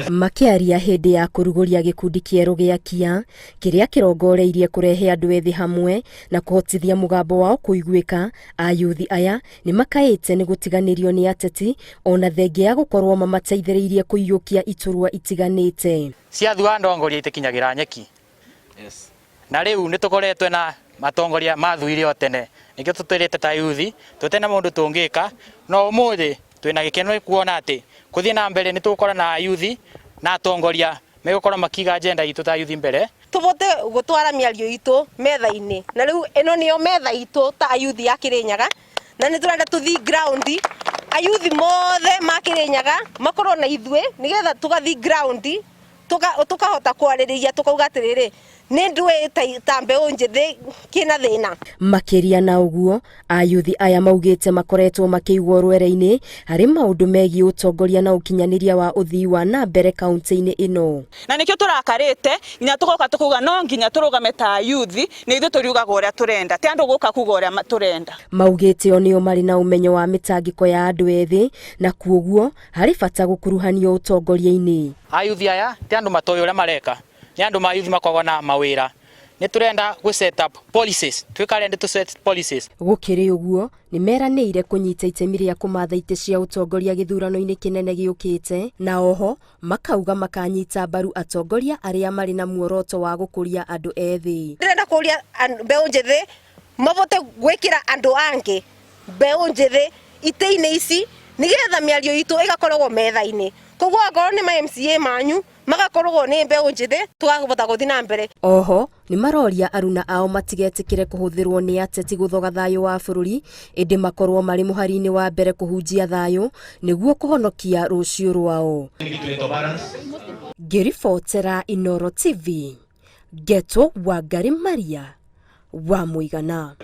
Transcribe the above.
Makĩaria hĩndĩ ya kũrugũria gĩkundi kĩerũ gĩa KIA kĩrĩa kĩrongoreirie kũrehe andũ ethĩ hamwe na kũhotithia mũgambo wao kũiguĩka, ayuthi aya nĩ makaĩte nĩ gũtiganĩrio nĩ ateti ona thengia ya gũkorwo mamateithĩrĩirie kũiyũkia iturwa itiganĩte. Ciathua ndongoria itikinyagĩra nyeki. Na rĩu nĩ tũkoretwe na matongoria mathuire o tene, nĩkĩo tũtwĩrĩte ta yuthi tũtena mũndũ tũngĩka, no ũmũthĩ twĩna gĩkeno nĩ kuona atĩ kũthiĩ na mbere nĩ tũgũkorwo na ayuthi na atongoria megũkorwo makiga agenda itũ ta yuthi mbere. Tũbote gũtwara mĩario itũ metha-inĩ, na rĩu ĩno nĩyo metha itũ ta ayuthi a Kĩrĩnyaga, na nĩ tũrenda tũthiĩ ground, ayuthi mothe ma Kĩrĩnyaga makorwo na ithuĩ, nĩgetha tũgathiĩ ground Tũkahota kwarĩrĩria tũkauga atĩrĩrĩ, nĩ ndũĩ ta mbeũ njĩthĩ kĩna thĩna. Makĩria na ũguo, ayuthi aya maugĩte makoretwo makĩigwo rwere-inĩ harĩ maũndũ megiĩ ũtongoria na ũkinyanĩria wa ũthii wa na mbere kaunti-inĩ ĩno. Na nĩkĩo tũrakarĩte nginya tũgoka tũkauga no nginya tũrũgame ta ayuthi, nĩ ithuĩ tũriugaga ũrĩa tũrenda, ti andũ gũka kuga ũrĩa tũrenda. Maugĩte o nĩo marĩ na ũmenyo wa mĩtangĩko ya andũ ethĩ na kuoguo harĩ bata gũkuruhanio ũtongoria-inĩ. Ayuthi aya ti andũ matoĩ ũrĩa mareka, nĩ andũ ma yuthi makoragwo na mawĩra. Nĩ tũrenda gũ set up policies, twĩka ready to set policies. Gũkĩrĩ ũguo, nĩ meranĩire kũnyita itemi rĩa kũmatha itĩ cia ũtongoria gĩthurano-inĩ kĩnene gĩũkĩte, na oho makauga makanyita mbaru atongoria arĩa marĩ na muoroto wa gũkũria andũ ethĩ. Ndĩrenda kũria mbeũ njĩthĩ mabote gwĩkĩra andũ angĩ mbeũ njĩthĩ itĩ-inĩ ici nĩgetha mĩario itũ ĩgakoragwo metha-inĩ. Koguo angorwo nĩ ma MCA manyu magakoragwo nĩ mbeũ njĩthĩ tũkahota gũthiĩ na mbere. Oho nĩ maroria aruna ao matigetĩkĩre kũhũthĩrwo nĩ ateti gũthoga thayũ wa bũrũri ĩndĩ makorwo marĩ mũhari-inĩ wa mbere kũhunjia thayũ nĩguo kũhonokia rũciũ rwao. Ngĩribotera Inooro TV, ngetwo Wangari Maria wa Mũigana.